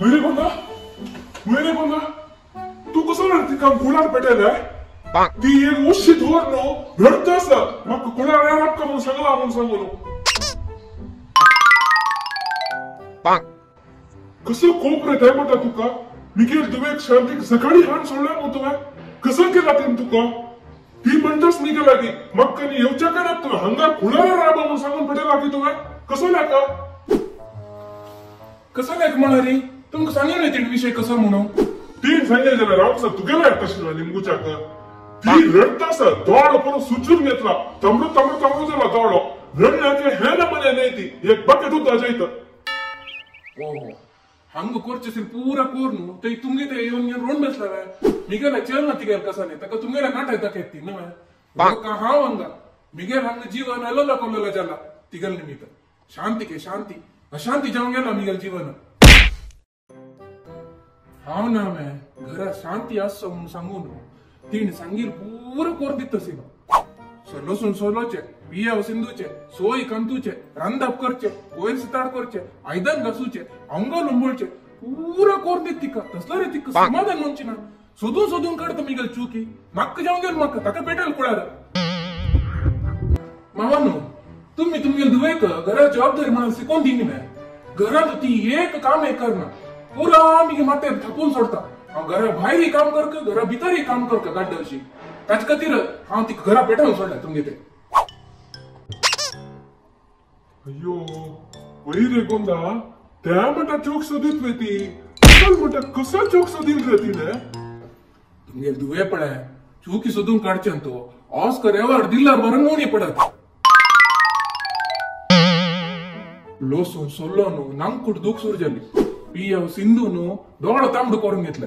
वयर गोंदा वयर गोंदा तूं कसो रे तिका कुळार पेटयले? ती एक उशी धर न्हू रडत आसा म्हाका कुळार राबका म्हणून सांगला म्हणून सांगून. कसो कोप रे ते म्हणटा तुका? मिगेल तुवें शांतीक सकाळी हाण सोडल्या मु तुवें? कसो केला तीन तुका? ती म्हणटाच मिगे लागीं म्हाका न्ही येवच्या काय ना तुवें हांगा कुळार राबा म्हणून सांगून पेटयला की तुवें? कसो लेका? कसो लेक म्हळ्यार तुमकां सांगून रे तिणे विशय कसो म्हणून? तीन सांगले जाल्यार राव आसा तुगेलो येता लिंबूच्याक. ती रडटा आसा दोळो पुरो सुचून घेतला तांबडो तांबडो तांबडो जाला दोळो रडल्याचे हे ना मने न्हय ती एक बकेट उदक जायत. ओहो हांगा कोरचे पुरा कोर न्हू ते तुमगे ते येवन घेवन रोण बसला मिगेला चल ना तिगेल कसा न्ही ताका तुमगेल्या नाटक दाखयत ती न्हय हांव हांगा मिगेल हांगा जीवन अलोला कलोला जाला तिगेल निमित्त. शांती के शांती अशांती जावन गेला मिगेल जीवन. हांव ना हांवें घरा शांती आसचो म्हणून सांगून तिणें सांगील पुरो कोर दित तशी लसूण सोलोचे बियाव सिंधूचे सोय कांतूचे रांदप करचे कोयर सिताड करचे आयदन घासूचे अंगल उंबळचे पुरो कोर दित तिका. तसलो रे तिका समाधान म्हणची ना. सोदून सोदून काडटा मिगेल चुकी म्हाका जावन गेल म्हाका ताका पेटेल कुळार. मावा न्हू तुमी तुमगेल धुवेक घरा जबाबदारी म्हणून शिकोवन दिनी न्हय. घरांत ती एक काम एक करना पुरा मिगे माथ्यार थापून सोडता. हांव घरा भायरय काम करका घरा भितरय काम करका गाड्डशी. ताचे खातीर हांव तिका घरा पेटोवन सोडल्या तुमगे ते. अय्यो वयर रे गोंदा त्या म्हणटा चोक सोदीत वे ती चल म्हणटा कसो चोक सोदील रे तिणें? तुमगे धुवे पळय चुकी सोदून काडचें तो ऑस्कर एवॉर्ड दिल्यार बरंगवणी पडत. लोसून सोल्लो न्हू नांकूट दूख सुरू जाली. पियव सिंधू न्हू दोळो तांबडो करून घेतले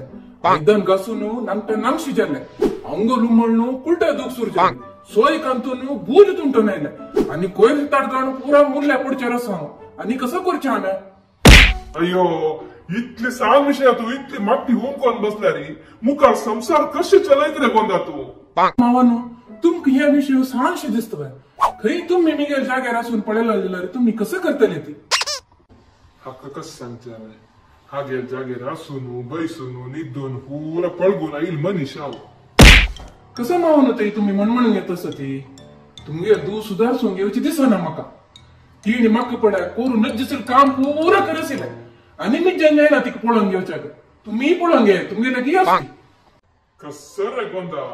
आयदन घासून न्हू नांगटे नांगशी जाले अंगल उमळ न्हू कुलटे दूख सुरू जाली सोय कांतू न्हू बूज तुमटून आयले आनी कोयर ताडकाण पुरा मुरल्या पडचें रस हांव आनी कसो करचें हांवें? अय्यो इतली सांग विशय तूं इतली माती हुमकोन बसल्या रे मुखार संवसार कशें चलयत रे गोंदा तूं? मावा न्हू तुमकां ह्या विशय सांगशें दिसता खंय तुमी मिगेल जाग्यार आसून पळयला जाल्यार तुमी कसो करतले ती? हाका कशें सांगचें हांवें? हागेर जागेर आसून बैसून न्हिदून पुरा पळगून आयल मनीस हांव. कसो मावून ते तुमी म्हणमणून घेत आसा ती? तुमगे दू सुदारसून घेवची दिसना म्हाका. तिणें म्हाका पळय करून नज्जसर काम पुरा करसिलें आनी मिज्जान जायना तिका पळोवन घेवच्याक. तुमीय पळोवन घे तुमगे लागीं आसती. कसो रे गोंदा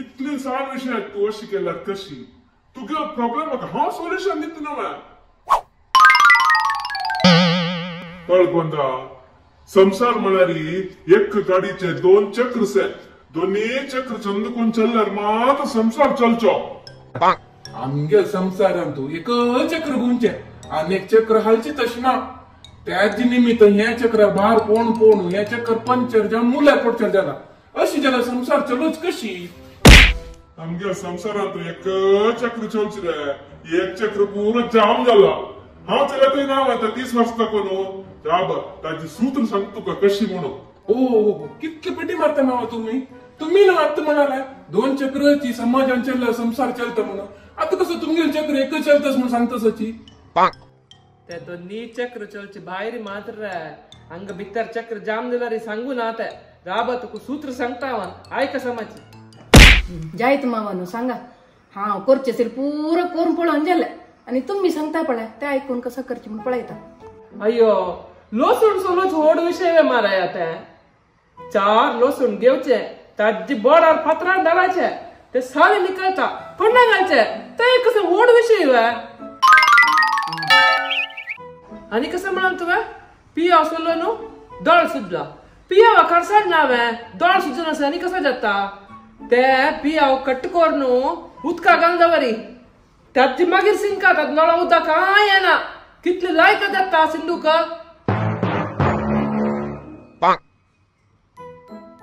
इतली सान विशय तूं अशी केल्यार कशी? तुगे प्रॉब्लेम म्हाका हांव सोल्युशन दिता न्हय. पळ गोंदा संसार म्हळ्यार एक गाडीचे दोन चक्र से दोन्ही चक्र चंद कोण चलल्यार मात संसार चलचो. आमगे संसारांत एक चक्र गुंचे आनी एक चक्र हालची तशी ना. त्याच निमित्त हे चक्र भार पोण पोण हे चक्र पंचर जावन मुल्यार पडचर जाला. अशी जाल्यार संसार चलोच कशी? आमगे संसारांत एक चक्र चलची रे एक चक्र पुरो जाम जाला. हांव चलतय ना आतां 30 वर्सां कोण ताजी सूत्र सांग तुका कशी म्हणून. ओ कितले पेटी मारता मावा तुमी? तुमी ना आतां म्हणाले दोन चक्रची समाजान चल्ला संसार चलता म्हणून. आतां कसो तुमगेल चक्र एकच चलतास म्हणून सांगता सची? ते दोन्ही चक्र चलचे भायर मात्र रे हांगा भितर चक्र जाम जाल्यार रे सांगू ना ते राबा तुका सूत्र सांगता हांव आयक समाज. जायत मावा न्हू सांगा हांव करचें पुरो करून पळोवन जालें आनी तुमी सांगता पळय तें आयकून कसो करचें म्हूण पळयता. अय्यो लसूण सोलोच व्हड विशय माराया ते. 4 लसूण घेवचे ताजी बोडार फातरान धाडायचे ते साले निकळता पन्ना घालचे ते कसं व्हड विशय वे. आनी कसं म्हणाल तुवें पियाव सोलो न्हू दोळ सुजला पियाव खरसाण ना वे दोळ सुजना आनी कसो जाता ते पियाव कट कर न्हू उदका घालून दवरी ताजी मागीर सिंका नळा उदक कांय येना कितले लायक जाता सिंधूक.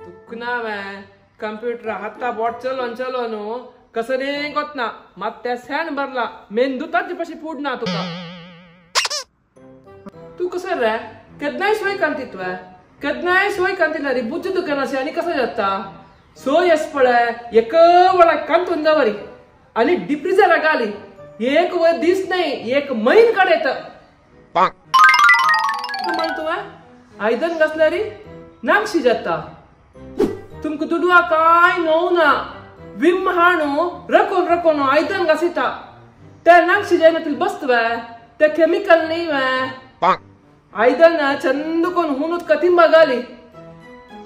तुका ना वे कंप्युटर हाता बोट चलोवन चलोवन कसं रे गोतना मात ते सॅन भरला मेंदू ताजे पशी पुडना तुका. तूं कसं रे केन्नाय सोय कांती तुवें केन्नाय सोय कांती रे बुद्धी दुकान आसा आनी कसो जाता सोय आस पळय एक वळा कांतून दवरी आनी डिप्रिजरा घाली एक वर दीस नाही एक म्हयन काडयता. म्हण तुवें आयदन घासल्यार नांगशी जाता. तुमकां दुडवा कांय न्हव ना. विम हाणू रकोन रकोन आयदन घासिता ते नांगशी जायना तितलें बसत वे ते केमिकल न्ही वे. आयदन चंद कोन हून उदका तिंबा घाली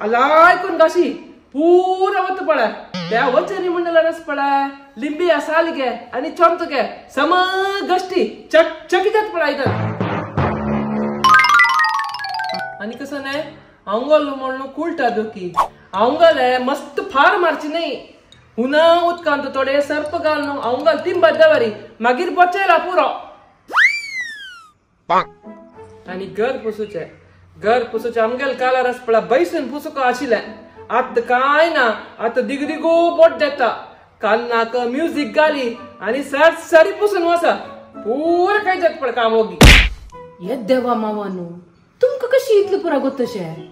अलाय कोन घाशी पुरा वत पळय त्या वचरी म्हणल्यार रस पळय लिंबी सालगे आनी चमचके सम गश्टी चकचकी जात पळय आयदन. आनी कसं न्हय आंगोल म्हणून कुलटा दुखी आंगोले मस्त फार मारची न्ही हुना उदकांत थोडे सर्प घालून आंगोल तिंबा दवरी मागीर बचयला पुरो. आनी घर पुसूचें घर पुसूचें आमगेल कालार आस पळय बैसून पुसूक आशिल्लें. आतां कांय ना आतां दिगदिगो बोट जाता कान्नाक म्युजीक घाली आनी सरसरी पुसून वसा पुरा काय जाता पळय काम ओगी. ये देवा मावानू तुमकां कशी इतलें पुरा गोतशें?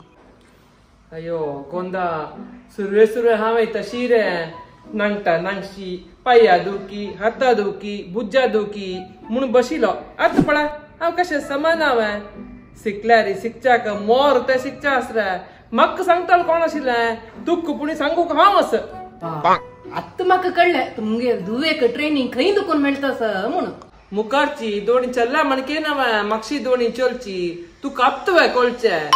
अयो गोंदा सुरवे सुरवे हांवें तशी रे नांगटा नांगशी पांया दुखी हाता दुखी भुजा दुखी म्हूण बशिलो. आतां पळय हांव कशें समान हांवें शिकल्यार शिकच्याक मोर तें शिकच्या आस रे. म्हाका सांगतालो कोण आशिल्लें तुक पुणी सांगूंक हांव आस. आतां म्हाका कळ्ळें तुमगेर धुवेक ट्रेनींग खंय दुकून मेळटा म्हणून. मुखारची दोणी चल्ला म्हणके ना मागशी दोणी चलची तुका आत्त कळचें.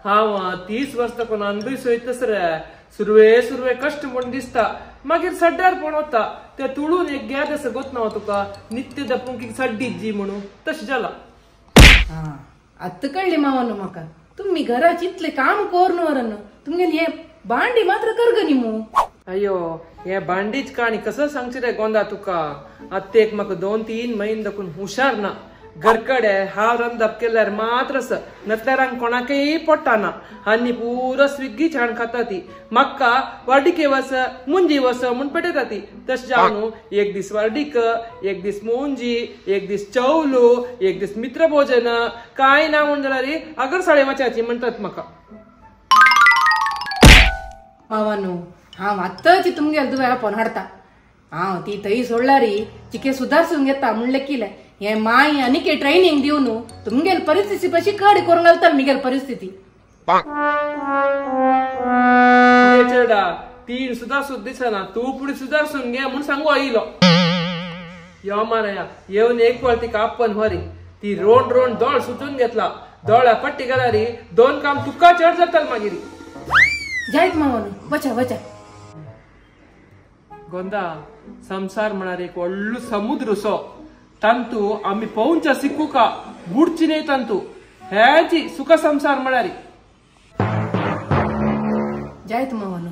हांव 30 वर्सां कोण अनभुय सोयतस रे. सुरवे सुरवे कश्ट म्हूण दिसता मागीर सड्ड्यार पण वता ते तुळून एक गॅद आसा गोत ना तुका नित्य दपूंक सड्डी जी म्हणून तशें जाला. आत्तां कळ्ळी मावानू म्हाका तुमी घराच इतलें काम करून व्हरन तुमगेली हे भांडी मात्र करगनी मू. अयो हे भांडीच काणी कसं सांगची रे गोंदा तुका. आत्तां एक म्हाका 2-3 म्हयने दाखून हुशार ना. घरकडे हांव रंदप केल्यार मात्र नसल्यार हांग कोणाकय पडटा ना. आनी पुरो स्विगी छाण खाता ती म्हाका वार्डिके वस मुंजी वस म्हूण पेटयता ती. तशें जावन एक दीस वार्डीक एक दीस मुंजी एक दीस चवलो एक दीस मित्र भोजन कांय ना म्हूण जाल्यार अगरसाळे वचाची म्हणटात म्हाका. मावानू हांव आत्तांच तुमगेल दुवे आपोवन हाडटा. हांव ती थंय सोडल्यार चिके सुदारसून घेता म्हणलें कितें हे my आनीक ट्रेनिंग दिवन तुमगेल परिस्थिती पशी कड करून घालता मिगेल परिस्थिती. चेडा तीन सुदारसून दिसना तूं पुढे सुदारसून घे म्हूण सांगू आयलो. यो माराया येवन एक फावट तिका आपन व्हरी ती रोंड रोंड दोळ सुचून घेतला दोळ्या पट्टी घाल्यार दोन काम तुका चड जाता मागीर. जायत मावानू वचा वचा. गोंदा संसार म्हळ्यार एक व्हडलो समुद्र सो तांतू आमी पोवच्या शिकूका बुडची न्हय तांतू हेची सुख संसार म्हळ्यार. जायत मावानू